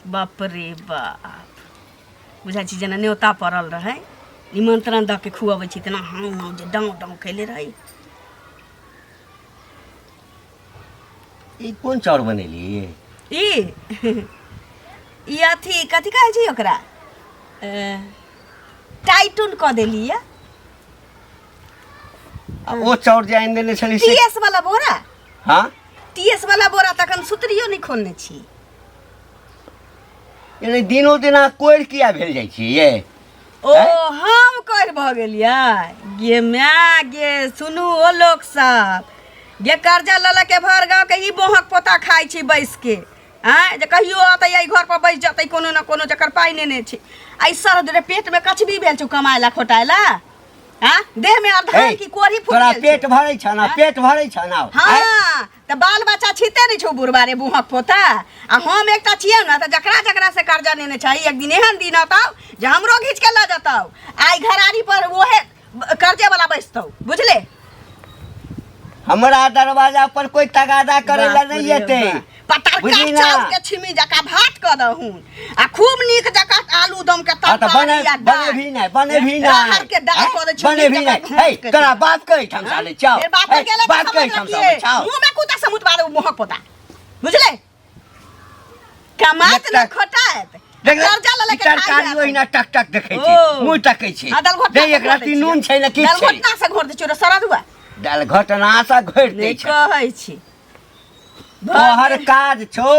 बाप रे बाप, बुझाइ छी जेना न्योता पड़ल रहै, निमंत्रण दऽ के खुअबै छी तेना हाँ हाँ जे डाँव डाँव कैले रहै। ई कोन चाउर बनेली? ई ई अथी कथी कहै छी ओकरा, टाइटून कऽ देली या। आ ओ चाउर जे आनि देने छली से? टीएस वाला बोरा। हाँ, टीएस वाला बोरा तखन सुतरियो नहि खोलने छी। यानी दिनो दिना कोरि किया भेल जाइ छी ये? ओ हम कोरि भऽ गेलियै गे माय गे। सुनू ओ लोक सब गे, कर्जा लऽ लऽ के भर गाँव के ई बोहक पोता खाइ छी बैस के। आँय जे कहियो अतै एहि घर पर बैस जेतै कोनो ने कोनो जकर पाइ नेने छै। आ ई सर रे पेट में कछबी भेल छौ कमाय ला खोटाय ला? आँ देह में अधार हे, की कोढ़ी फूट तोरा गेल पेट छौ? भरै छ ना? पेट भरै छ ना? आँय? हाँ तऽ बाल बच्चा छिते नहि छौ बुढ़बा रे बुहक पोता। आ हम एकटा छियै ने तऽ जकरा जकरा से कर्जा नेने छै, एक दिन एहन दिन अतौ जे हमरो घीच के लऽ जेतौ। आइ घरारी पर ओहे कर्जे वाला बैसतौ, बुझले? हमरा दरवाजा पर कोई तगादा करे ला बाप नहीं रे एते। बाप। पतरका बुझली ना? चाउर के छिमी जकाँ भात कऽ दहुन आ खूब नीक जकाँ आलू दम के हाँ तऽ तरकारी बने आ बने दालि। भी नहीं, बने भी नहीं। राहर के दाल कऽ दै छियौ बने नीक भी जकाँ नहीं। हे, घोंट के। तोरा बाप के एहिठाम से आनै छौ। फेर बाप हे, गेलै तऽ बाप के समझ एहिठाम से रखिए। आबै छौ। मुँह में कुत्ता समुत बारे मुँहक पोता, बुझले? कमात न खोटात, देख ले, कर्जा लऽ ई लऽ के खाइ तरकारी जात। ओहिना टक टक देखै छै, ओ। मुँह तकै छै। हाँ, दाल घोटना देख, से एकरा घोर दै ती नून छियै। छै ने किछु दाल छै। घोटना से घोर दै छियौ रे सरदुआ। दाल घोटना से घोरि दै नहि छै। कहै छी। तोहर काज छौ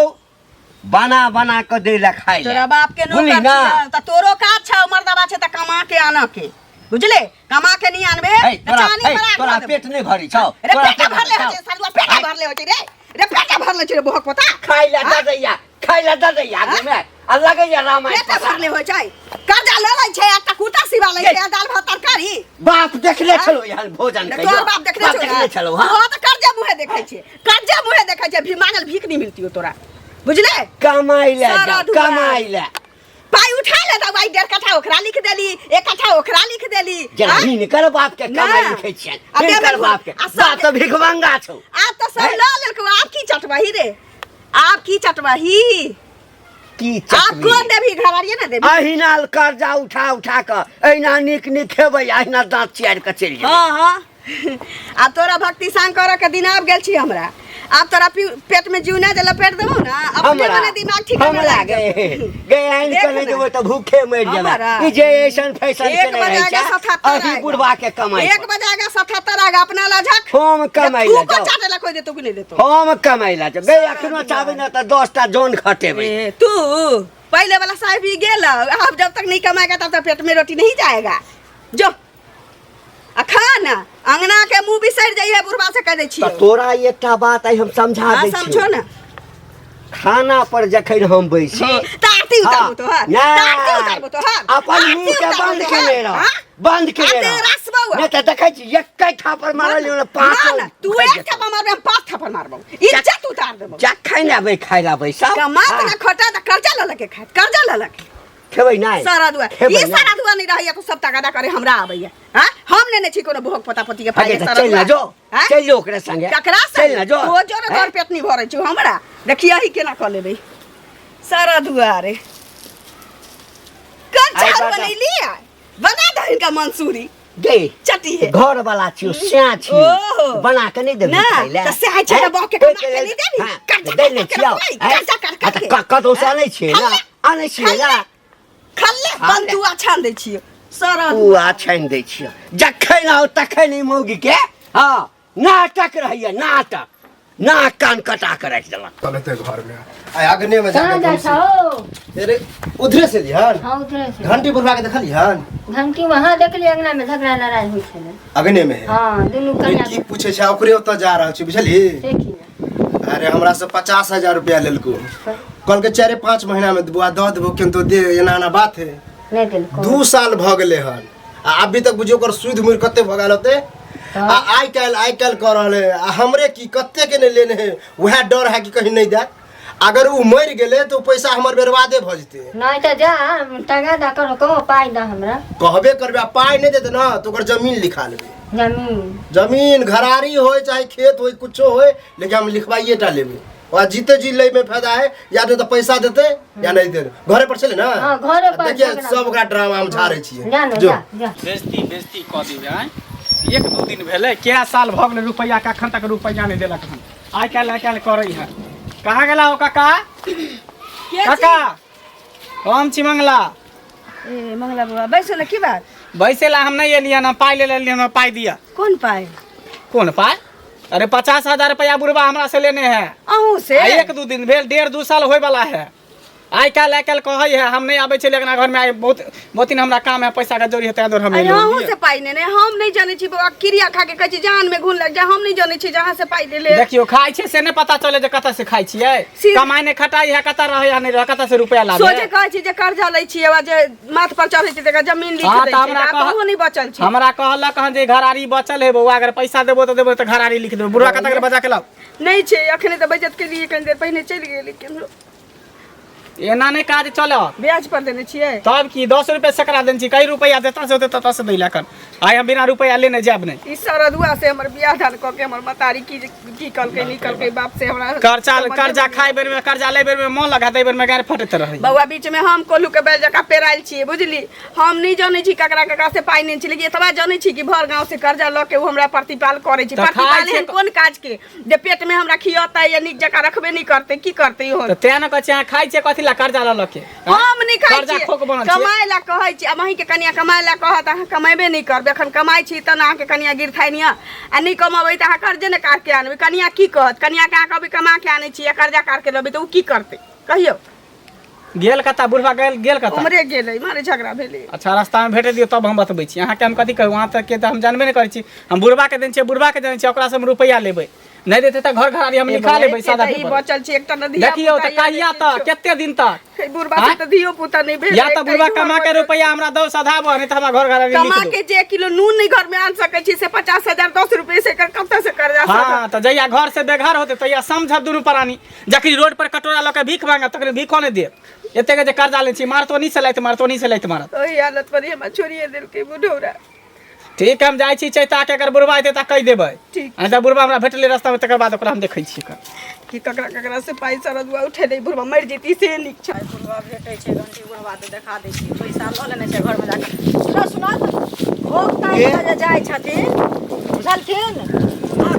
बना बना कऽ दै लए खाइ लए। तोरा बाप के बुझली नौकर ना? छियौ तऽ तोरो काज छौ, मर्दबा छै तऽ कमा के आनऽ के, बुझले? कमा के नहीं आनबे हे, तऽ तोरा चानी हे, पर आग तोरा धऽ देबौ। पेट नहीं भरी छौ। रे तोरा पेटा पेट भरले भरी होइ छै छौ। सरुआ, पेटा भरले होइ छै रे, रे पेटा भरले छै रे बोहक पोता। खाइ लए दऽ दैया, खाइ लए दऽ दैया आगू मे आ लगैया रामायण पेटा पसार। भरले होइ छै, कर्जा लऽ लै छै आ कुर्ता सिबा लै छै आ दाल भात तरकारी। बाप देखले हाँ? छलो यहाँ भोजन रे कहियो? तोहर बाप देखने बाप छौ देखले छलो? हाँ। तोहर तऽ कर्जा मुँहे देखै छै, कर्जा मुँहे देखै छै। भी मांगल भीख नहीं मिलती हो तोरा, बुझले? कमाइ लए सारा जाओ, दुआर। कमाइ लए। पाई उठा ले तऽ भाई 1.5 कट्ठा ओकरा लिख देली, 1 कट्ठा ओकरा लिख देली। जेना हाँ? हिनकर बाप के कमाइ ना। लिखै छियनि, आ देबै हिनकर बाप के आ सब बाप तऽ भिखमंगा छौ। आब तऽ सब हैं? लऽ लेलकौ, आब की चटबही रे, आब की चटबही? की आब चटबही? कोन देबही? घरवारिये ने देबही। अहिना कर्जा उठा उठा कऽ अहिना नीक नीक खेबै, अहिना दाँत चियारि कऽ चलि जेबै। हाँ हाँ, आब तोरा भक्ति सांग करऽ के दिन आबि गेल छी हमरा। आब तोरा पेट में जीव ना जे लपेट देबौ ना, अपने हमरा मने दिमाग ठीक हमरा गे गे आनि देख कऽ नहि ना। देबौ तऽ भूखे मरि जेबै। हमरा। ई जे ऐसन फैशन एक केने रहै बजाएगा छै 77 अही आएगा। बुढ़वा के कमाइ एक पर। बजाएगा 77 आएगा, अपना ला झक हम कमाइ ला थूको जाओ। चाटे ला कोई देतो कि नहीं देतो? हम कमाइ ला जाओ गे, अखनो चाहबै ने तऽ 10टा जन खटेबै। ए, तू पहले वाला साहब ही गेल, अब जब तक नहीं कमाएगा तब तक पेट में रोटी नहीं जाएगा। जो आ खा ना, अंगना के मुंह बिसरि जाइए बुढ़वा से कह दै तऽ छियौ। तोरा एकटा बात आइ हम समझा हाँ दै समझो छियौ। ना। खाना पर जखन हम बैसी तऽ आरती उतारबो तोहर? नहि। तऽ आरती उतारबो तोहर? अपन आरती मुंह के उतारबो बंद तोहर? केने रह, हाँ? बंद केने आते रह। रस बौआ। नहि तऽ देखै छी एकै थापर मारल ने पाँच ना, ना, तू एक थापा मारबे, हम 5 थापा मारबो, इज्जत उतार देबो। जखन अबै खाइ ला बैसब, कमात हाँ, ना खटा तऽ कर्जा लऽ लके खात, कर्जा लऽ लके खेबै नहि? सारा दुआ खेबै ई नहि? सारा दुआ नहीं रहैया तो सब तगादा करे हमरा आबैया। हाँ हम नेने छी कोनो भोग पोता पोती के पाइ। हगे तऽ सारा चलि ना दुआ। जो। हाँ? चलि जो ओकरे संगे। ककरा चलि ना जो। तो जो ने हैं? तोर पेट नहीं भरै छौ हमरा, देखिए ही केना कऽ लेबै सारा दुआरे। कब आइ चावल बाटा। बनैली है? बना दो इनका मंसूरी गे चटी है। घर वाला छियौ, सैं छियौ, ओहो। बना के नहि देबही ना, खाइ लए? तऽ सएह छै, हैं? बौह के कमा ओहिके के लेल- नहि देबही? हाँ, कर्जा दै ने कर छियौ, के हैं? कर्जा कर हाँ, तऽ के। कतौसँ आनै छियै ने? खल्ले। आनै छियै ने? खल्ले हाँ, बंदुआ छान दै छियै सारा। पुआ छानि दै छियै, जखन आउ तखन ई मौगी के हँ नाटक रहैया, नाटक, नाक कान कटा के राखि देलक। चलते घर में आ अग्ने में कहाँ जाके जाइ तुलसी। छौ? अरे उधरे से लिहन। हाँ, उधरे से। घंटी बुढ़वा के देखलिहन? घंटी वहाँ देखली, अंगना में झगड़ा लड़ाई होइ छलै। अग्ने में है? हाँ, दुनू कन्या। की पूछे छै, ओकरे ओतऽ जा रहल छी, बुझली? से की ने? अरे हमरा से 50,000 रुपया लेलको, कहलकै 4-5 महीना में बुआ दऽ देबो, किन्तु दे एना एना बात है। नहि देलको? 2 साल भऽ गेलै हन आ अभी तक बुझियौ ओकर सुधि मुड़ि कते भऽ गेल होतै। आ आइ काल्हि कऽ रहल है आ हमरे की कते के नहि लेने है, वएह डर है कि कहीं नहि देत। अगर ओ मरि गेलै तऽ ओ पैसा हमर बर्बादे भऽ जेतै। नहि तऽ जा तगादा करो, कहो पाइ दऽ हमरा। कहबे करबै आ पाइ नहि देतै ने तऽ ओकर जमीन लिखा लेबै। जमीन? जमीन घरारी होय चाहे खेत होय, कुछो होय, लेकिन हम लिखवाइए टा लेबै। ओकरा जीते जी लै में फायदा है या नहीं तो पैसा देते या नहीं दे घरे पर छले ना हाँ, घरे पर देखिए झगड़ा। सब ओकरा ड्रामा हम झाड़े छियै जा न जो जा जा बेजती बेजती कऽ देबै आँय एक दू दिन भेलै कए साल भऽ गेलै रुपैआके एखन तक रुपैआ नहि देलक हन आइ काल्हि आइ काल्हि करै है कहाँ गेला ओ काका काका हम छी मंगला ए मंगला बाबा बैसो ने की बात बैसे ला हम नहि एलियै हन पाइ ले लेलियै हमरा पाइ दिअ कोन पाइ कोन पाइ अरे 50,000 रुपया बुढ़बा हमरा से लेने है अहूँ से आ एक दू दिन भेल 1.5 दू साल होय वाला है आइ काल्हि आइ काल्हि कहै है हम नहि आबै छियै लेकिन घरमे आइ बहुत बहुत दिन हमरा काम है पैसा के जरूरी है ताहि दुआरे हम अरे एलहुँ। अहूँ से पाइ नेने हम नहि जानै छी बौआ क्रिया खा के कहै छी जान में घुन लग जाय हम नहि जानै छी जहाँ से पाइ लेले देखियौ खाइ छै से नहि पता चले जे कतऽ से खाइ छियै कमाइ नहि खटाइ है कतऽ रहै है नहि रहै कतऽ से रुपया लाबै सोझे कहै छी जे कर्जा लै छियै वा जे माथ पर चढ़ै छै तकर जमीन लिख हाँ, दै तऽ छै हमरा तऽ कह- अहूँ नहि बचल छी हमरा कहलक हन जे घरारी बचल है बौआ अगर पैसा देबो तऽ देबो तऽ घरारी लिख देबो बुढ़वा कतऽ गेलै बजा के लाउ नहि छै अखने तऽ बचत के लिए कनि देर पहिने चलि गेली केम्हरो एना नहि काज चलत ब्याज पर देने छियै तब की 10 रुपया सकरा देने छी कई रुपया देता से होते तता से दैला कन आइ हम बिना रुपया लेने जायब नहि ई सरदुआ से हमर बियाह दान कऽ के हमर मतारी की की कहलकै नहि कहलकै बाप से हमरा कर्जा कर्जा खाए बेर में कर्जा ले बेर में मन लगा दे बेर में गारि फटैत रहै बौआ बीच में हम कोल्हू के बैल जकाँ पेरायल छियै बुझली हम नहि जनै छी ककरा ककरा से पाइ नहि छी लेकिन एतबा जनै छी कि भर गाँव से कर्जा लऽ के ओ हमरा प्रतिपाल करै छै तऽ खाइ प्रतिपाल छै एहन कोन काज के जे पेट में हमरा खियतै या नीक जकाँ रखबे नहि करतै की करतै इहो तऽ तें ने कहै छी अहाँ खाइ छियै कथी ला कर्जा लऽ लऽ के हम नहि खाइ कर्जा छियै खोक बनल छियै। कमाइ ला कहै छी आब अहीँके कनिया कमाइ ला कहत अहाँ कमेबे नहि करबै एखन कमाइ छी तऽ ने अहाँके कनिया गिरथाइन यऽ आ नहि कमेबै तऽ अहाँ कर्जे ने काट के आनबै कनिया की कहत कनियाके अहाँ कहबै कमा के आनै छी या कर्जा काट के लेबै तऽ ओ की करतै कहियौ गेल कता बुढ़वा गेल गेल कता उमरे गेलै मारे झगड़ा भेलै अच्छा रास्तामे भेटे दियौ तब हम बतबै छी अहाँके हम कथी कहू अहाँ तऽ के तऽ हम जानबे नहि करै छी हम बुढ़बाके देने छियै बुढ़बाके देने छियै ओकरासँ हम रुपैआ लेबै नहि देतै तऽ घर घरारी हम लिखा लेबै सादा ई पेपर बचल छै एकटा न धिया देखियौ तऽ कहिया तक कते दिन तक बुढ़बा से तऽ धियो पुता नहि भेल या तऽ बुढ़बा कमा के रुपैआ हमरा दौ सधाबो नहि तऽ हमरा घर घरारी कमा लिख दो के जे एक किलो नून नहीं घर में आन सकै छी से 50,000 10 रुपए से एकर कतऽ से कर्जा हाँ तऽ जहिया घर से बेघर होतै तहिया समझब दुनू प्राणी जखनी रोड पर कटोरा लऽ के भीख मांगब तखनी भीखो नहि देब एतेक जे कर्जा लै छी मारतो नहीं से लाइत मारतो नहीं से लाइत मारत ओहि हालत पर ही हमरा छोड़िए देलकै बुढ़ौरा ठीक है हम जाइ छी चैता के अगर बुढ़बा एतै तऽ कहि देबै ठीक। आ तऽ बुढ़बा हमरा भेटलै रास्तामे तकर बाद ओकरा हम देखै छियै एखन। कि ककरा ककरा से पाइ सरदुआ उठेलै बुढ़बा मरि जेती से नीक छै बुढ़वा भेटै छै घंटी बुढ़वा तऽ देखा दै छियै पैसा लऽ लेने छै घरमे जाकऽ सुनऽ सुनऽ भोग तागि कऽ जे जाइ छथिन बुझलखिन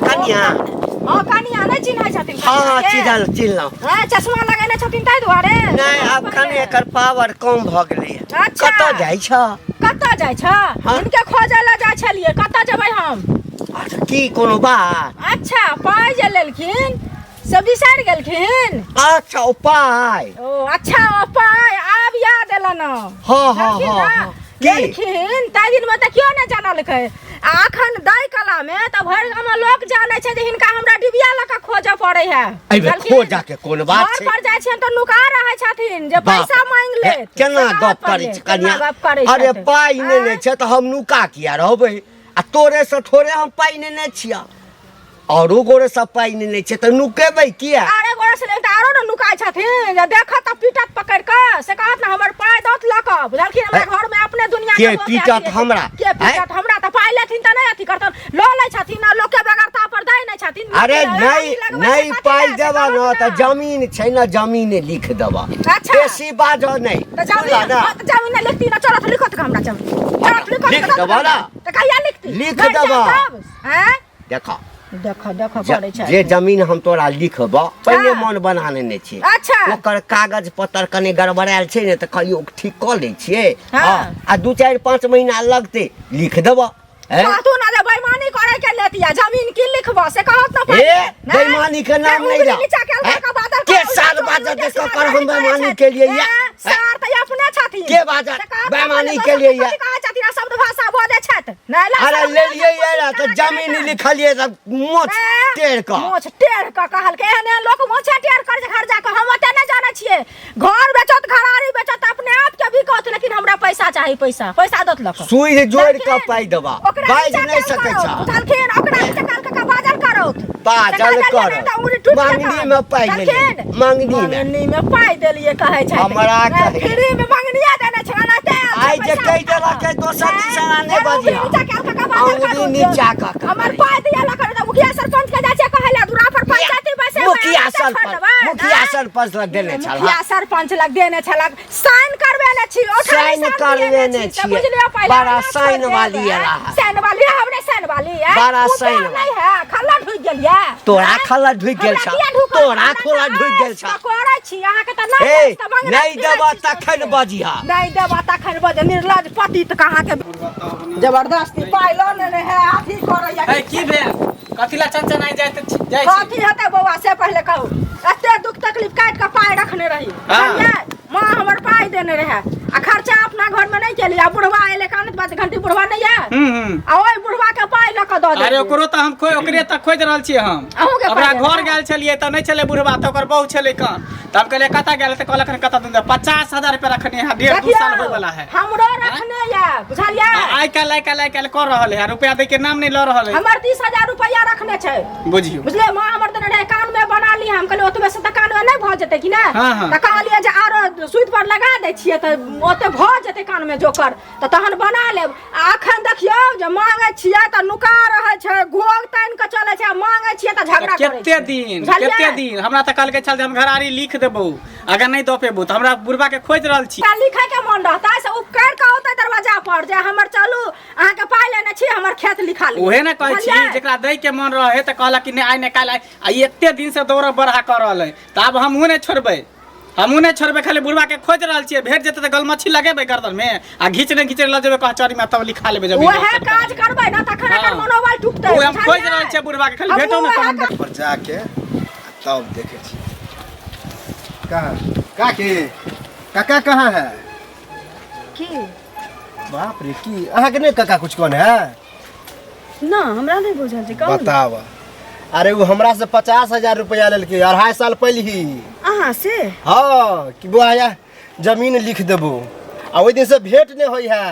कनिया हँ कनिया नहि चिन्है छथिन हाँ कनियाके? चिन्हल चिन्हलहुँ हँ चश्मा लगेने छथिन ताहि दुआरे नहि आब कने एकर पावर कम भऽ गेलैए अच्छा। कतऽ जाइ छ कतऽ जाइ छ हिनके खोजै लए जाइ छलियै कतऽ जेबै हम अच्छा की कोनो बात अच्छा पाइ जे लेलखिन से बिसरि गेलखिन अच्छा ओ पाइ ओ अच्छा ओ पाइ आब याद एलन हाँ, हाँ, लेलखिन हाँ, ना? हाँ। की? लेलखिन ताहि दिनमे तऽ केओ नहि जानलकै आ अखन दै कलामे तऽ भरि गाममे लोक जानै छै जे हिनका हमरा डिबिया लऽ कऽ खोजऽ पड़ै है एहिमे बुझलखिन? खोजऽ के कोन बात घर छै? पर जाइ छियनि तऽ नुका रहै छथिन जे बाप पैसा मांगि हे, लेत केना से कहत गप करै पहिले, छी केना कनिया गप करै अरे छथिन? पाइ नेने आँय? छै तऽ हम नुका किया रहबै आ तोरे से थोड़े हम पाइ नेने छियै औरो गोरे सब पाइ नेने छै तऽ नुकेबै किया अरे गोरे से तऽ आरो ने नुकाइ छथिन जे देखत तऽ पीटत पकड़ि कऽ से कहत ने हमर पाइ दत लऽ कऽ बुझलखिन हमरा घर में अपने दुनिया के लोक पीटत अथी है। हमरा? के पीटत हमरा तऽ पाइ लेथिन तऽ नहि अथी करतन लऽ लै छथिन आ लोकके बेगरता पर दै नहि छथिन अरे लोकके नहीं रानी लगबै छै नहीं कथी पाइ लए, से देबऽ कहत न तऽ ने। जमीन छै ने जमीन लिख देबऽ अच्छा। बेसी बाजऽ नहि तऽ बुझलऽ जमीन ने हँ, तऽ जमीन नहि लिखती ना चलत लिखत हमरा जमीन चलत लिखत लिख देबऽ ने। तऽ कहिया लिखती लिख मरि जायब देबऽ। तब, आँय देखऽ देखो देखो करै छै जे जमीन हम तोरा लिखबऽ पहिने हाँ। मन बना लेने छी अच्छा। ओकर कागज पत्तर कने गड़बड़ायल छै ने तऽ कहियो ठीक कऽ लै छियै हाँ। हाँ, आ 2 4 5 महीना लगतै लिख देबऽ हैं? कहतू ना जे बेईमानी करे के लेतिया जमीन की लिखबो से कहत ना ए बेईमानी के नाम नहीं ला नीचा के हैं? का बादल के साल बाजत दे ककर हम बेईमानी के लिए या सार त अपने छथिन के बाजत? से कहत ना बेईमानी पहिले के लिए दोसर या? कथी कहै छथिन आ शब्द भाषा बजै छथि नहि ला अरे शर्म ले नहि लिए आबै ये छै, तऽ जमीन लिखलिए तऽ मोछ टेढ़ कऽ मोछ टेढ़ कऽ कहलकै एहन एहन लोक मोछे टेढ़ कर घर जाकऽ हम ओते नहि जानै छियै घर बेचत घरारी बेचत अपने आप के बिकत लेकिन हमरा पैसा चाही पैसा पैसा दत लऽ कऽ सुइ जोड़ि कऽ पाइ देबा ओकरा बाजि नीचा नहि काल सकै करौत, छ बुझलखिन ओकरा नीचा काल कऽ बाजल करौत बाजल तकर करौत। देलियै तऽ उंगली टूटि मांगनी में पाइ देलियै, मांगनी में। मांगनी में पाइ देलियै कहै छै हमरा कहै। फ्री में मांगनिया देने छै एनाहिते आयल छै आइ जे पैसा कहि उठा देलक कऽ। दोसर दिन से एना नहि एगो उंगली बजिहऽ। नीचा काल कऽ बाजल अंगुरी करौत। नीचा कऽ कऽ हमर पाइ दिअ लऽ कऽ मुखिया सरपंच के जाइ छै कहै लए दुरा पर पंचायती बैसै ओते मुखिया पाइ छोड़ सरपंच देबै, मुखिया आँय? सरपंच लग देने छल मुखिया सरपंच लग देने छलक साइन करबेने छी ओठा साइन निशान करबेने दिएने छी, तऽ छियै। बुझलियौ पहिले बड़ा हमरा साइन छोड़ वाली देब, एला आँय? है। साइन वाली है, हमरे साइन वाली है बड़ा ऊपर साइन नहीं है खल्ला ढुक गेलियै तोरा आँय? खल्ला ढुकि गेल हमरा छह। किया ढुकल? तोरा हमरा खोला तऽ ढुकि गेल छह। तऽ करै छी अहाँके तऽ नहि ए देब तऽ मंगने नहि फिरै देबऽ छी तखन सौंसे। बजिहा नहि देबऽ तखन बज निर्लज पतित कहाँ के जबरदस्ती पाइ लऽ लेने है अथी करैया ए की भेल कथी ला चनचनाइ जाइत जाइ छी कथी हेतै बौआ से पहिले कहू एते दुख तकलीफ काटि कऽ पाइ रखने रही हाँ। बुझलियै माँ हमर पाइ देने रहै आ खर्चा अपना घर में नहीं केली आ बुढ़वा एलै कानत बात घंटी बुढ़वा नहीं है हम्म हम्म आ ओहि बुढ़वा के पाइ लऽ कऽ दऽ अरे देलियै ओकरो तऽ हम खोज ओकरे तऽ खोजि रहल छियै हम अहूँके ओकरा पाइ घर देने? गेल छलियै तऽ नहि छलै बुढ़वा तऽ ओकर बहू छलै कन तऽ हम कहलियै कतऽ गेल तऽ कहलक कतऽ दिन 50,000 रुपया रखने है 1.5 दू साल होय वाला है हमरो रखने ये बुझलियै आइ काल्हि आइ काल्हि आइ काल्हि कऽ रहल है रुपया दै के नाम नहि लऽ रहल है हमर 30,000 रुपया रखने छै बुझियौ बुझलियै माँ हमर देने रहै कान में बना ली हम कहलियै ओतबे से तऽ कान में नहि भऽ जेतै कि नहि हाँ, हाँ। तऽ कहलियै जे आरो सुति पर लगा दै छियै तऽ ओते भऽ जेतै कान में जोकर तऽ तहन बना लेब आ अखन देखियौ जे मांगै छियै तऽ नुका रहै छै घोघ तानि कऽ चलै छै आ मांगै छियै तऽ झगड़ा करै कते छै दिन बुझलियै? कते दिन हमरा तऽ कहलकै छल जे हम घरारी लिख देबौ अगर नहि दऽ पेबौ तऽ हमरा बुढ़बा के खोजि रहल छी तऽ लिखै के मन रहतै से उपकर के औतै दरवाजा पर जे हमर चलू अहाँके पाइ लेने छी हमर खेत लिखा लिअ उहे ने कहै छी बुझलियै? जेकरा दै के मन रहे तऽ कहलक कि नहि आइ नहि काल्हि आइ आ ई एते दिन से दौड़ बढ़ा कऽ रहल है तऽ आब हमहूँ नहि छोड़बै हमहूँ नहि छोड़बै खाली बुढ़बा के खोजि रहल छियै भेट जेतै तऽ गलमच्छी लगेबै गर्दन में आ घीचने घीचने लऽ जेबै कचहरी में तब लिखा लेबै जमीन उएह काज करबै ने तखन एकर हाँ। मनोबल टूटतै ओ हम खोजि रहल छियै बुढ़बा के खाली भेटो ने तहन पर जाके तब देखे छी कहाँ काकी काका कहाँ है की बाप रे की अहाँके नहि काका कुछ कहने है ना हमरा नहि बुझल छै कहू ने। बताब अरे वो हमरा से 50,000 रुपया लेलकै 2.5 साल पहिले ही अहाँ से हाँ कि बौआ या जमीन लिख देबो आ ओहि दिन से भेंट नहि होइ है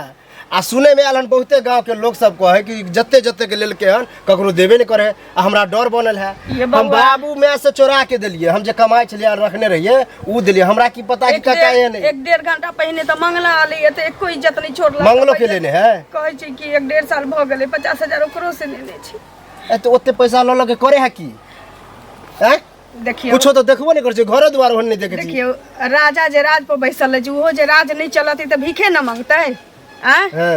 आ सुनै में आयल हन बहुते गांव के लोग सब कहे कि जते जते के लेलकै हन ककरो देबे नहि करे आ हमरा डर बनल है ये हम बौआ। बाबू माय से चोरा के देलियै हम जे कमाइ छलियै आ रखने रहियै उ देलियै हमरा की पता कि एक काका डेढ़ एहन है एक डेढ़ घंटा पहिने तऽ मंगला एलैए तऽ एको इज्जत नहि छोड़लक मंगलो के लेने है कहै छै कि 1-1.5 साल भऽ गेलै 50,000 ओकरो से लेने छै ए तऽ ओते पैसा लऽ लऽ के करे है की हैं देखियौ कुछो तऽ देखबो नहि करै छै घरो दुआर ओहन नहि देखै छी देखियौ राजा जे राज पर बैसल अछि ओहो जे राज नहि चलतै तऽ भीखे न मंगतै आँय हँ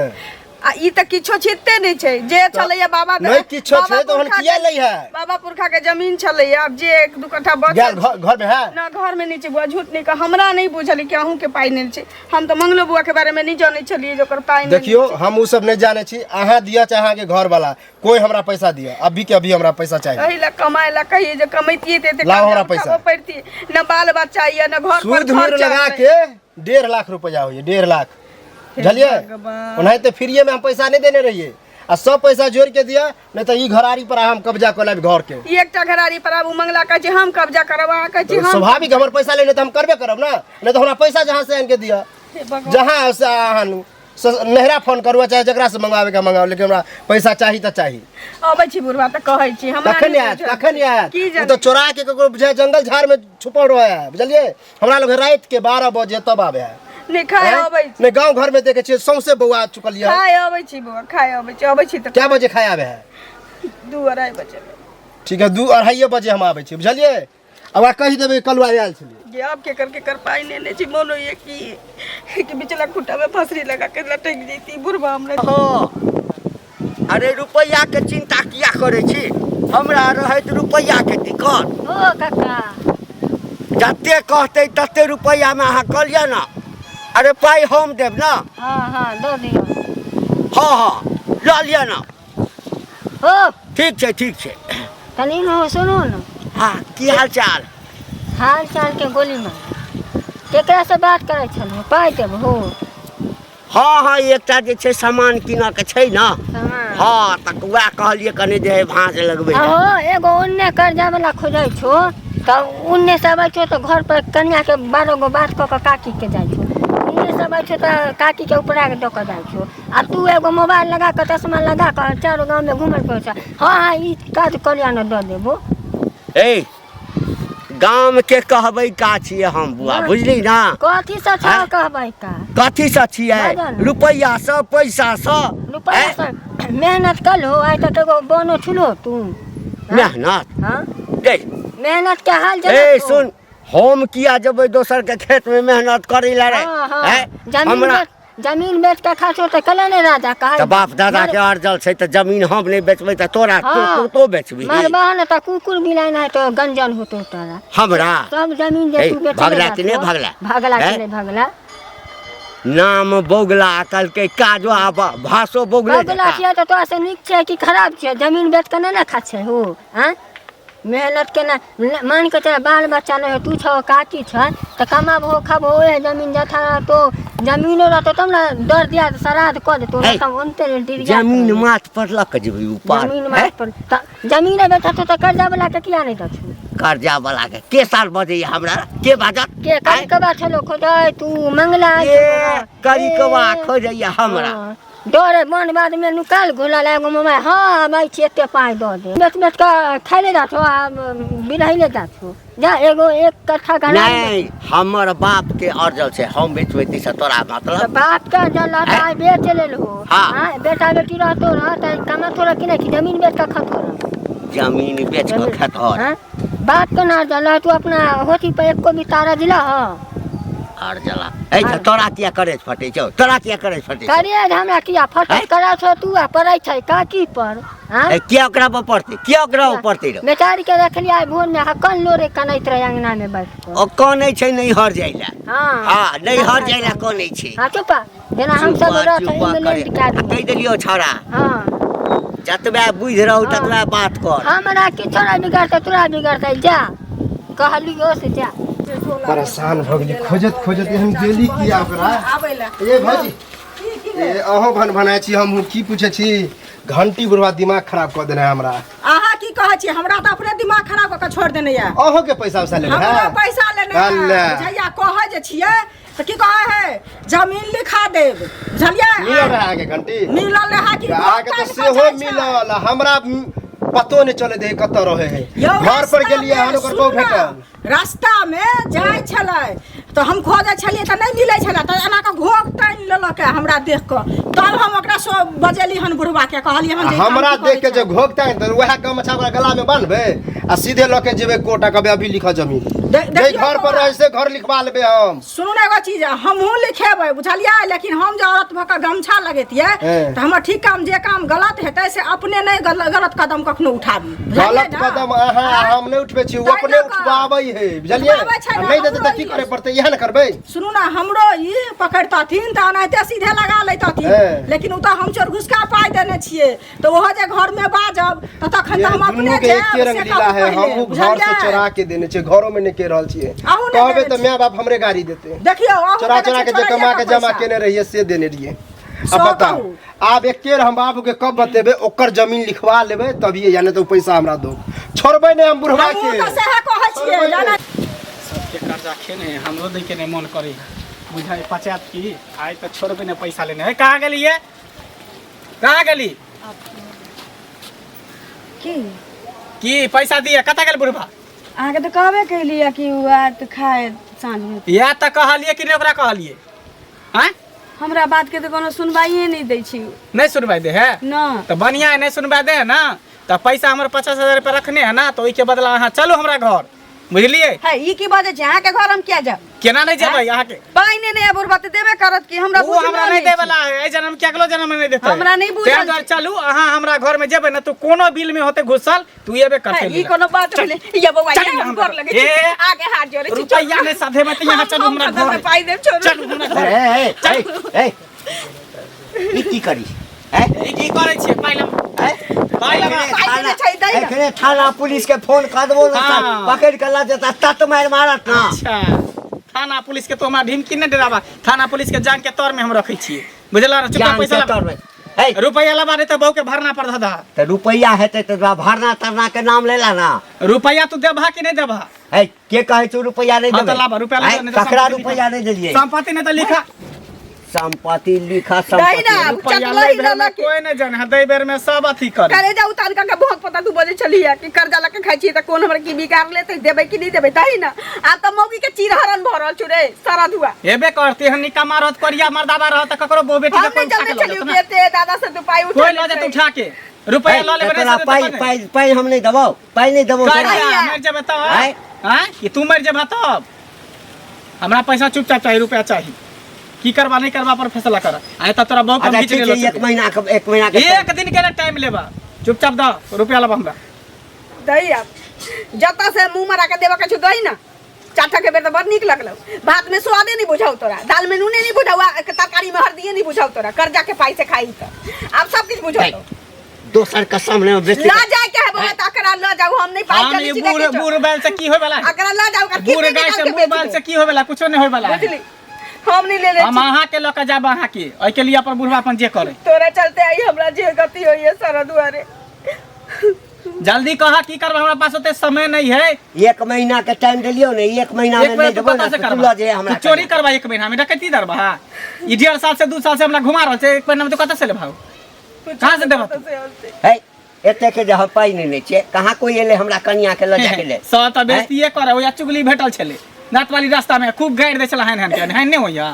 आ ई तऽ किछो छिते नहि छै जे छलैया बाबा नहि किछो बाबा छै तऽ ओहन पुरखा किया के- लै है बाबा पुरखा के जमीन छलैया आब जे 1-2 कट्ठा गेल बचल घर घर में है ना घर में नहि छै बुआ झूठ नहि कह हमरा नहि बुझल कि अहूँ के पाइ नहि छै हम तऽ मंगलो बुआ के बारे में नहि जानै छलियै जे ओकर पाइ नहि देखियौ हम उ सब नहि जानै छी अहाँ दिअ चाहे अहाँके घर वाला कोई हमरा पैसा दिअ अभी के अभी हमरा पैसा चाहिए एहि ला कमाए ला कहिए जे कमैतियै तऽ एते लाओ कर्जा हमरा उठाबऽ पैसा। पड़तियै न बाल बच्चा यऽ न घर पर सूद खर्चा मूर लगा छै। के 1.5 लाख रुपया होइए 1.5 लाख बुझलियै भगवान। ओनाहिते फ्रीए में हम पैसा नहीं देने रहिए आ सब पैसा जोड़ के दिया नहीं तो ई घरारी पर हम कब्जा कऽ लेब घर के ई एकटा घरारी पर आब उ मंगला कहै छै हम कब्जा करब अहाँ कहै छी हम स्वाभाविक हमर पैसा लेने तऽ हम करबे करब ना नहीं तो हमरा पैसा जहाँ से आनि के दिया हे भगवान। जहाँ से अहाँ लू नहिरा फोन करू चाहे जकरा से मंगावे के मंगाओ लेकिन हमरा पैसा चाही तऽ चाही अबै छी बुढ़वा तऽ कहै छी हमरा कखन नहि आयत बुझल कखन आयत की ओ जाने तऽ चोरा के ककरो बुझाय जंगल झाड़ में छुपल रहे है बुझलियै हमरा लोग राति के 12 बजे तब आबे है नहि खाय हैं? अबै छी नहि गाँव घर में देखे छियै सौंसे बौआ चुकल यऽ खाय अबै छी बौआ खाय अबै छी अबै छी तऽ क्या बजे खाय आबे है 2-2.5 बजे ठीक है 2-2.5 बजे हम आबै छी बुझलियै आ ओकरा कहि देबै कलुआ आयल छलै गे आब के कर के कर पाइ लेने छी मोन होइए कि कि बिचला खुट्टा में फसरी लगा के लटक जैती बुढ़बा हमरा हँ अरे रुपैआ के चिंता किया करै छी हमरा रहैत रुपैआ के दिक्कत ओ काका जते कहतै तते रुपैआमे अहाँ कऽ लिअ ने अरे पाइ हम देब ने हाँ हाँ दऽ दियौ हँ हँ लऽ लिअ ने हो ठीक छै ठीक छै कनि ने हो सुनू ने हँ की हाल चाल हाल चाल के गोली मार केकरासँ बात करै छलहुँ पाइ देबहो हँ हँ एकटा जे छै सामान कीनऽ के छै ने सामान हँ तऽ वएह कहलियै कनि जे भाँज लगबै लए। अहो एगो ओन्ने कर्जा वाला खोजै छो तऽ ओन्ने से अबै छो तऽ घर पर कनिया के 12 गो बात कऽ कऽ काकी के जाइ छो ओन्ने से अबै छो तऽ काकी के उपरा के दऽ कऽ जाइ छो आ तू एगो मोबाइल लगा कऽ चश्मा लगा कऽ चारो गाँव में घुमल पड़ै छ हँ हँ ई काज करिया ने दऽ देबो ए गाम के कहबै का छियै हम बुआ बुझली ना कथी से छौ आँय? कहबै का कथी से छियै बाजल। रुपैआ से पैसा से रुपैआ से मेहनत कर लो आइ तक एगो बोनो छुलो तू मेहनत हाँ गे मेहनत के हाल ए जनत हो। सुन, हम किया जेबै दोसर के खेत में मेहनत करै ला रे? हाँ, हाँ। हैं? जमीन हमरा बेच जमीन बेच के खा छो तऽ कले ने राजा कहा तऽ बाप दादा के अर्जल छै तऽ जमीन हम नहि बेचबै तऽ तोरा तो हाँ। तो तो बेचबी मरबा ने तऽ कुकुर बिलाइ नहि तो गंजन होतो तोरा। हमरा सब जमीन जे ए, तू बेचले भगला कि नहि रहतो, भगला? भगला कि हैं? नहि भगला? नाम बौगला कहलकै, काजो आ भाषो बौगले बौगला जकाँ। छियै तऽ तोरा से नीक छै कि खराब छै? जमीन बेच के नहि ने खा छै हो। आँय, मेहनत के ना मान के चल, बाल बच्चा नहीं हो, तू छो काकी छ तऽ कमाबहो खाबहो ओहे जमीन जथा रहतो, जमीनो रहतो तब ने दर दिया श्राद्ध कऽ देतो। हे, तब ओनते डिरिया जमीन माथ पर लऽ कऽ जेबै ऊपर। जमीन हैं? माथ पर तऽ जमीन बेचतो तऽ कर्जा वाला के किया नहीं दछू? कर्जा वाला के के साल बजैया हमरा? के बाजत? के करिकबा छलो खोजै तू मंगला आयल के छलो। करिकबा ए, खोजैया हमरा? हाँ, डरे मन बाद में नुकाल घुलल एगो मोबाइल। हाँ आबै छी, एते पाइ दऽ दे। बेच बेच कऽ खाइले जाछो आ बिरहिले जाछो। जा एगो एक कट्ठा घना। नहीं, हमर बाप के अर्जल छै, हम बेचबै तै से तोरा तऽ मतलब? बाप के जल रहता आइ बेच लेलहो। हाँ। हाँ, बेटा बेटी रहतो रह तऽ कमातो रह कि नहि, कि जमीन बेच कऽ खतो रह? जमीन बेच कऽ खेतहर। हाँ? बाप के ना जल रह, तू अपना होती पर एको भी तारा दिला। हाँ, अर्जला ऐ तऽ तोरा किया करे फटै छौ? तोरा किया करे फटै छौ? करे हमरा किया फटत? हैं? करै छौ तू आ पड़ै छै काकी पर। हाँ? ए, किया ओकरा पर पड़तै? किया ओकरा पर पड़तै रे? बेचारी के रखलियै आइ भोर में हकन लोरे कनैत रहे अंगना में बैठ कऽ। ओ कनै छै नैहर जाइ लए। हाँ। हाँ, नैहर जाइ लए कनै छै। हाँ, चुप जेना हम सब चुपा रह चुपा करे इंग्लैंड के आ आदमी। कहि देलियौ छौड़ा, हाँ, जतबे बुझि रहू हाँ। ततबे बात कर। हमरा किछो नहि बिगड़तै, तोरा बिगड़तै। जा कहलियो से जा। परेशान भऽ गेली खोजत खोजत, एहन गेली किया ओकरा। आबै लए। ए भौजी, ए अहूँ भन भनाइ छी, हमहूँ की पूछै छी। घंटी बुढ़वा दिमाग खराब कऽ देने है हमरा। अहाँ की कहै छी? हमरा तऽ अपने दिमाग खराब कऽ के छोड़ि देने यऽ। अहूँ के पैसा उसा लेने हमरा है? पैसा लेने है। अल्लाह। बुझैया कहै जे छियै तऽ की कहै है, जमीन लिखा देब, बुझलियै? मिलल रहे अहाँके घंटी? मिलल रहै कि अहाँके तऽ भुगतान सेहो बचै छै। मिलल, हमरा पतो नहि चलै दे कतऽ रहै है। यौ, घर पर रास्ता गेलियै मे, हन ओकर सुन बहु ने, भेटल। रास्ता मे जाइ छलै तऽ हम खोजै छलियै तऽ नहि मिलै छलै, तऽ एना कऽ घोघ तानि लेलक हमरा देख कऽ। तब हम ओकरा सब बजेली हन, बुढ़वा के कहलियै हन जे ई काम हमरा की करै देख के छै? जे घोघ तानि तऽ उएह गमछा ओकरा गला में बान्हबै आ सीधे लऽ के जेबै कोर्ट आ कहबै अभी लिखऽ जमीन। जे देखियौ घर पर बौआ। रहै से घर लिखवा लेबै हम। सुनू ने एगो चीज, हमहूँ लिखेबै, बुझलियै? लेकिन हम जे औरत भऽ कऽ गमछा लगेतियै हैं। तऽ हमर ठीक काम, जे काम गलत हेतै से अपने नहि गलत कदम कखनो उठाबी, बुझलियै गलत ने? कदम अहाँ आँय? हम नहि उठबै छी, ओ तै अपने लऽ कऽ। उठबाबै है, बुझलियै? उठबाबै छै ने, नहि देतै तऽ हमरो की ई- करे पड़तै? इएह ने करबै। सुनू ने, हमरो ई पकड़तथिन तऽ एनाहिते सीधे लगा लैतथिन। हैं। लेकिन ओ तऽ हम चोर घुसका पाइ देने छियै, तऽ ओहो जे घरमे बाजब तऽ तखन ये तऽ हम अपने दुनू के जायब एके रंग से लीला कहू है। पहिले, हमहूँ घर से बुझलियै? चोरा के देने छियै, घरो में नहि कहि रहल छियै। अहूँ नहि कहबै देने तऽ माय बाप हमरे गाड़ी देतै। देखियौ, अहूँ चोरा देने चोरा के छियै, जे कमा के चोराइए जमा पैसा। केने रहियै से देने रहियै। अब सौ बताउ, कहू। आब एके हम बाबू के कब बतेबै? ओकर जमीन लिखवा लेबै तभिए, या नहि तऽ ओ पैसा हमरा दो। छोड़बै नहि हम बुढ़वा हमहूँ के। तऽ सएह कहै छियै। छोड़बै जानै नहि। सबके कर्जा खेने है, हमरो दै के नहि मन करै है। बुझाइ पचायत की आइ तऽ छोड़बै नहि पैसा लेने है। कहाँ गेलियै? कहाँ गेली? की? की पैसा दिए? कतऽ गेल बुढ़बा? अहाँके तऽ कहबे केलियै कि ओ आयत खाए साँझमे। इएह तऽ कहलियै कि नहि ओकरा कहलियै? आँय, हमरा बातके तऽ कोनो सुनवाइए नहि दै छी। नहि सुनवाइ दे है? ना। तऽ बढ़िआँ है, नहि सुनवाइ दे है ना तऽ पैसा हमर 50,000 रुपया रखने है ना, तऽ ओहिके बदला अहाँ चलू हमरा घर, बुझलियै? है, ई की बजै छी? अहाँके घर हम किया जायब? केना नहि जेबै अहाँके? पानि नहि बुढ़बा तऽ देबे करत कि हमरा ओ बुझलो हमरा नहि छै। दै वाला है, एहि जन्म के अगलो जन्म में नहि देतै। हमरा नहि बुझल ताहि दुआरे चलू अहाँ हमरा घर में जेबै ना तऽ कोनो बिल में होते घुसल तू एबे करतै। है, ई लीला। कोनो बात भेलै? या बौआ, चलू ये हम हमरा गोर लगै छी। ए, आगे हाथ जोड़ै छी। रुपैआ नहि सधेबै तऽ यहाँ चलू हमरा घर। पाइ देब, छोड़ू। चलू हमरा घर। ए, ए, ए, ए, ई की करी? हैं? ई की करै छियै? पाइ लब, हैं? पाइ लबा। पाइ देने छै, दै ने। एखने थाना पुलिस के फोन कर देबो ना। हाँ। पकड़ के ला जेता, तत मार मारत ना। अच्छा, थाना पुलिस के तो हमरा ढिमकी नहि डराबा। थाना पुलिस के जान के तर में हम रखै छियै, बुझला ने? चुपचाप जान पैसा के लबा। तर में। हे, रुपैआ लबा, नहीं तऽ बहू के भरना पर धधा। तऽ रुपैआ हेतै तऽ तोरा भरना तरना के नाम लेला ना। रुपैआ तू देबहा कि नहि देबहा? हे, के कहै छौ रुपैआ नहि हाँ, तऽ देबै? लाबा, रुपैआ लाबा, हैं? नहि तऽ ककरा सम्पत्ति रुपैआ नहि देलियै? संपत्ति नहि तऽ लिखा। संपत्ति लिखा। दही ना। संपत्ति रुपैआ चटलही लै बेर में ललक। कोई नहि जाने है, दै बेर में सब अथी करे। करेजा उतार के बहुत पता तू बजै छलियै कि कर्जा लऽ के खाइ छियै तऽ कोन हमरा की बिगाड़ लेतै, देबै कि नहि देबै? तही ने आब तऽ मौगी के चीरहरण भऽ रहल छौ रे सारा धुआ। हेबे करती हन, निकम्मा रहत, करिया मर्दाबा रहत तऽ ककरो बहु बेटी हम के कोई नहि उठा के चलने लऽ छलियै जेत कि एते दादा से तू पाइ ना। उठा कोई लऽ जेत उठा के। रुपया लऽ लेबै तोरा नहि पाइ सधेतै पाइ पाइ हम नहि देबौ, पाइ नहि देबौ तब तोरा। ने। मरि जेबै तब आँय? आँय कि तू मरि जेबह तब हमरा पैसा चुपचाप चाही रुपया चाही की करबा नहीं करबा पर फैसला कर आइ तऽ तोरा बहुत अच्छा घीच ठीक लेलो छै, एक महीना के, एक महीना के एक दिन के टाइम लेबा चुपचाप द रुपया लेबा हमरा दही आब जतऽ से मुँह मरा के देबऽ के छौ दही ना चाटा के बेर तऽ बड़ नीक लगलौ भात में स्वादे नहीं बुझाउ तोरा दाल में नूने नहीं बुझाउ आ तरकारी में हरदिए नहीं बुझाउ तोरा कर्जा के पाई से खाई तऽ आब सब किछु बुझाउ दोसर के सामने में बेइज्जती ल जाए के है बौआ तऽ अकरा ल जाऊ हम नहीं पाई हम चली ई छी बूढ़ देखै छौ। बूढ़ बैल से की होय वाला है अकरा ल जाऊ ओकर बूढ़ किडनी गाय से निकाल के बूढ़ बेच बैल देब। से की होय वाला कुछो नहीं होय वाला है बुझली हम नहीं ले ले हम अहाँ के लऽ के जाब अहाँ के एहि के लिए अपन बुढ़वा अपन जे करे तोरा चलते आई हमरा जे गति होई है सारा दुआरे जल्दी कहा की करब हमरा पास ओते समय नहीं है एक महीना के टाइम देलियो ने एक महीना एक में महीना नहीं तू देबो कतऽ ना से तो तू करबा लऽ जे हमरा तू चोरी करबा एक महीना में डकैती दरबा ई 1.5 साल से 2 साल से हमरा घुमा रहल छै एक महीना में तू कतऽ से लेबा कहाँ से देबा तू है एते के जे हम पाइ नहि लै छियै कहाँ कोई एलै हमरा कनिया के लऽ जाके ले सब तऽ बेइज्जतीये करे ओया चुगली भेटल छलै नात वाली रास्ता में खूब गारि दै छलै हानि हानि के हानि नहि होइया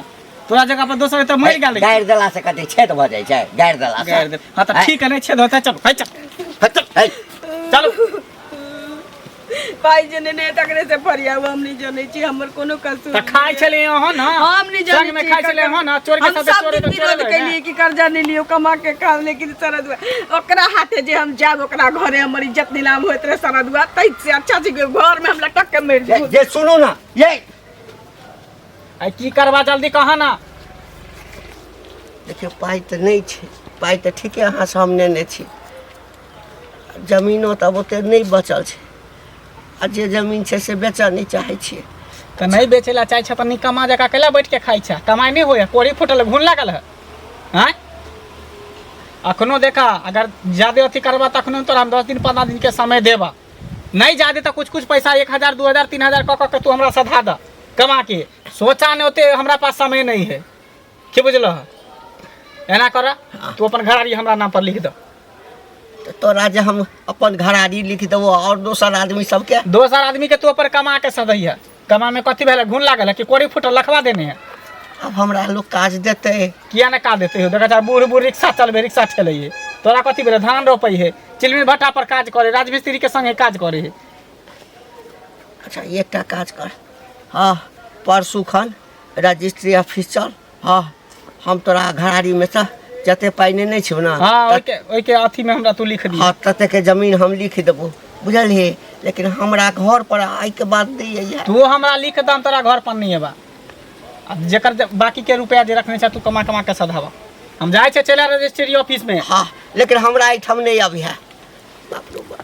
तोरा जगह पर दोसर तऽ मरि गेल गारि देला से कते छेद भऽ जाइ छै गारि देला से गारि दे हाँ तऽ ठीक है नहि छेद होतै चल है चल है, चल, है। चलू पाइ जे नेने तकरे से फरियाउ हम नहीं जनै छी हमर कोनो कसूर तऽ खाइ छलै अहाँ ने हम नहीं जनै संग में छी खाइ छलै अहाँ ने चोर के हम साथे सब चोरे दिन तऽ चोरे विरोध केलिए कि कर्जा नहीं लियो कमा के खाओ लेकिन सरद ओकरा हाथे जे हम जाब ओकरा घरे हमर इज्जत नीलाम होइत रहे सरद तै से अच्छा छै कि घर में हम लटक के मरि ये जाब ये सुनू ना ये आइ की करबा जल्दी कह ना देखियौ पाइ तऽ नहि छै पाइ तऽ ठीके अहाँसँ हम नेने छी जमीनो तऽ आब ओतेक नहि बचल छै आ जे जमीन छै से बेचऽ नहि चाहै छियै तऽ नहि बेचै लए चाहै छै तऽ निकम्मा जकाँ कैला बैठ के खाइ छै कमाइ नहि होइए कोड़ी फूटल घुन लागल है आँय अखनो देखा अगर ज्यादे अथी करबा तऽ अखनो तोरा हम 10 दिन 15 दिन के समय देबा नहीं ज्यादे तऽ कुछ कुछ पैसा 1000 2000 3000 कऽ कऽ के तू हमरा सधा दऽ कमा के सोचा नहि ओते हमरा पास समय नहीं है की बुझलह एना कर तू अपन घरारी हमरा नाम पर लिख दऽ तऽ तोरा जे हम अपन घरारी लिख देबो आओर दोसर आदमी सबके दोसर आदमी के तू अपन कमा के सदैया कमा में कथी भेलै घुन लागल है कि कोड़ी फूटल लखवा देने है आब हमरा लोग काज देतै किया ने का देते हो देखा चाहे बूढ़ बूढ़ रिक्शा चलबे रिक्शा ठेलै है तोरा कथी भेलै धान रोपै है चिलमिल भट्टा पर काज करे राजमिस्त्री के संगे काज करे है अच्छा एकटा काज कर हँ परसू खन रजिस्ट्री ऑफिस चल हँ हम तोरा घरारीमे सँ जते पाइ नेने छियौ ने हाँ ओहिके ओहिके अथी में हमरा तू लिख दिह हँ ततेके जमीन हम लिख देबो बुझलिही लेकिन हमरा घर पर आइके बाद नहि अइहे तू हमरा लिख दे हम तोरा घर पर नहीं एबा आ जेकर बाकी के रुपया जे रखने छै तू कमा कमा के सधाबा हम जाइ छै चलि रजिस्ट्री ऑफिस में हँ लेकिन हमरा एहिठाम नहि अबिहे बाप रो बाप।